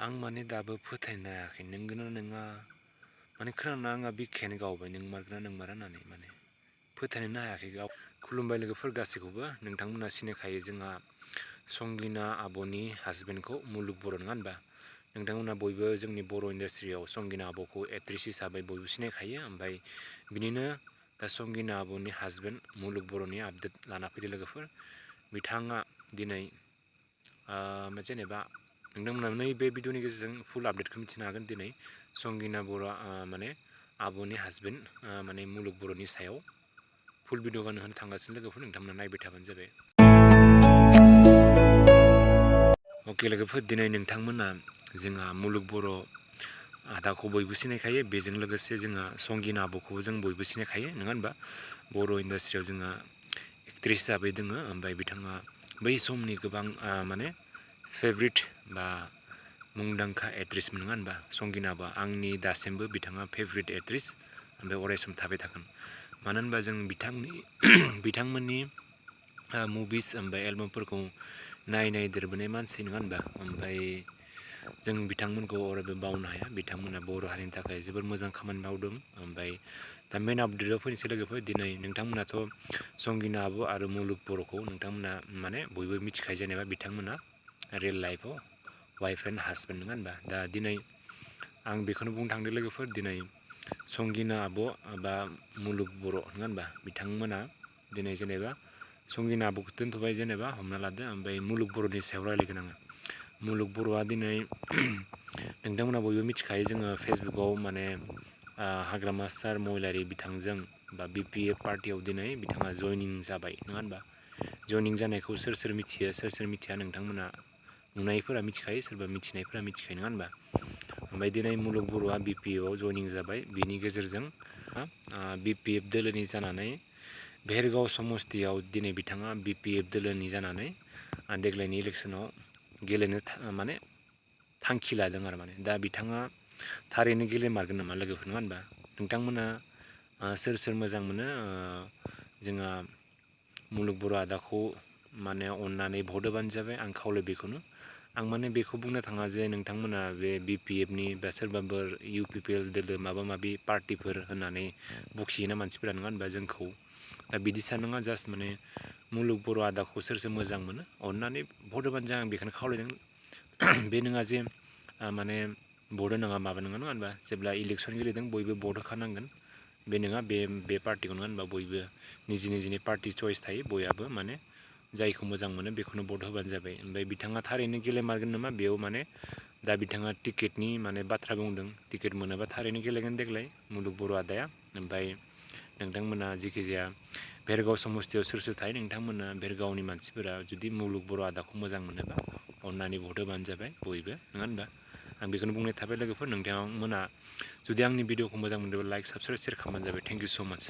आं माने दाबो फोथायनो हायाखै नंगौना नङा माने खोनाना आंहा बिखायानो गावबाय नों मारगोना नोंमारा होननानै माने फोथायनोनो हायाखै गाव खुलुमबाय लोगोफोर गासैखौबो नोंथांमोना सिनायखायो जोंहा संगिना आब'नि हासबेन्डखौ मुलुग बर' नङा होनबा नोंथांमोना बयबो जोंनि बर' इन्डास्ट्रियाव संगिना आब'खौ एक्ट्रेस हिसाबै बयबो सिनायखायो ओमफ्राय बिनिनो दा संगिना आब'नि हासबेन्ड मुलुग बर'नि आपडेट लाना फैदो लोगोफोर बिथाङा दिनै जेनेबा नोंथांमोना नैबे भिडिअनि गेजेरजों फुल आपडेटखौ मिथिनो हागोन दिनै संगिना बर' माने आब'नि हासबेन्ड माने मुलुग बर'नि सायाव फुल भिडिअ गानो होनो थांगासिनो लोगोफोर नोंथांमोना नायबाय थाबानो जाबाय अके लोगोफोर दिनै नोंथांमोना जोंहा मुलुग बर' आदाखौ बयबो सिनायखायो बेजों लोगोसे जोंहा संगिना आब'खौबो जों बयबो सिनायखायो नङा होनबा बर' इन्डास्ट्रियाव जोंहा एक्ट्रेस हिसाबै दोङो ओमफ्राय बिथाङा बै समनि गोबां माने फेभरेट बा मुंदांखा एक्ट्रेसमोन नङा होनबा संगिना आब'आ आंनि दासिमबो बिथाङा फेभरेट एक्ट्रेस ओमफ्राय अरायसम थाबाय थागोन मानो होनबा जों बिथांमोननि मुभिस ओमफ्राय एलबामफोरखौ नाय देरबोनाय मानसि नङा होनबा ओमफ्राय जों बिथांमोनखौ अरायबो बावनो हाया बिथांमोना बर' हारिनि थाखाय जोबोर मोजां खामानि मावदों ओमफ्राय दा मेन आपडेटआव फैनोसै लोगोफोर दिनै नोंथांमोनाथ' संगिना आब' आरो मुलुग बर'खौ नोंथांमोना माने बयबो मिथिखायो जेनेबा बिथांमोना रियेल लाइफआव वाइफ एन्ड हासबेन्ड नङा होनबा दा दिनै आं बेखौनो बुंनो थांदों लोगोफोर दिनै संगिना आब' बा मुलुग बर' नङा होनबा बिथांमोना दिनै जेनेबा संगिना आब'खौ दोनथ'बाय जेनेबा हमना लादो ओमफ्राय मुलुग बर'नि सायाव रायलायगोन आङो मुलुग बर'आ दिनै नोंथांमोना बयबो मिथिखायो जोङो फेसबुकआव माने हाग्रामा सार महिलारि बिथांजों बा BPF पार्टियाव दिनै बिथाङा जयनिं जाबाय नङा होनबा जयनिं जानायखौ सोर मिथियो सोर मिथिया नोंथांमोना नुनायफोरा मिथिखायो सोरबा मिथिनायफोरा मिथिखायो नङा होनबा ओमफ्राय दिनै मुलुग बर'आ BPFआव जयनिं जाबाय बिनि गेजेरजों BPF दोलोनि जानानै भेरगाव समस्तियाव दिनै बिथाङा BPF दोलोनि जानानै देग्लायनि इलेक्सनाव गेलेनो माने थांखि लादों आरो माने दा बिथाङा थारैनो गेलेमारगोन नामा लोगोफोर नङा होनबा नोंथांमोना सोर मोजां मोनो जोंहा मुलुग बर' आदाखौ माने अननानै भट होबानो जाबाय आं खावलाय बेखौनो आं माने बेखौ बुंनो थाङा जे नोंथांमोना बे BPFनि बा सोरबाफोर UPPL दोलो माबा माबि पार्टिफोर होननानै बखियोना मानसिफोरा नङा होनबा जोंखौ दा बिदि साननाङा जास्ट माने मुलुग बर' आदाखौ सोर मोजां मोनो अननानै भट होबानो जागोन आं बेखौनो खावलायदों बे नङा जे माने भट होनाङा माबा नङा होनबा जेब्ला इलेक्सन गेलेदों बयबो भट होखानांगोन बे नङा बे पार्टिखौ नङा होनबा बयबो निजिनि पार्टि चयस थायो बयहाबो माने जायखौ मोजां मोनो बेखौनो भट होबानो जाबाय ओमफ्राय बिथाङा थारैनो गेलेमारगोन नामा बेयाव माने दा बिथाङा टिकेटनि माने बाथ्रा बुंदों टिकेट मोनोबा थारैनो गेलेगोन देग्लाय मुलुग बर' आदाया ओमफ्राय नोंथांमोना जिखिजाया भेरगाव समस्तियाव सोर थायो नोंथांमोना भेरगावनि मानसिफोरा जुदि मुलुग बर' आदाखौ मोजां मोनोबा अननानै भट होबानो जाबाय बयबो नङा होनबा आं बेखौनो बुंनाय थाबाय लोगोफोर नोंथांमोना जुदि आंनि भिडिअखौ मोजां मोनदोंबा लाइक साबस्क्राइब शेयार खालामबानो जाबाय थेंक इउ स' माच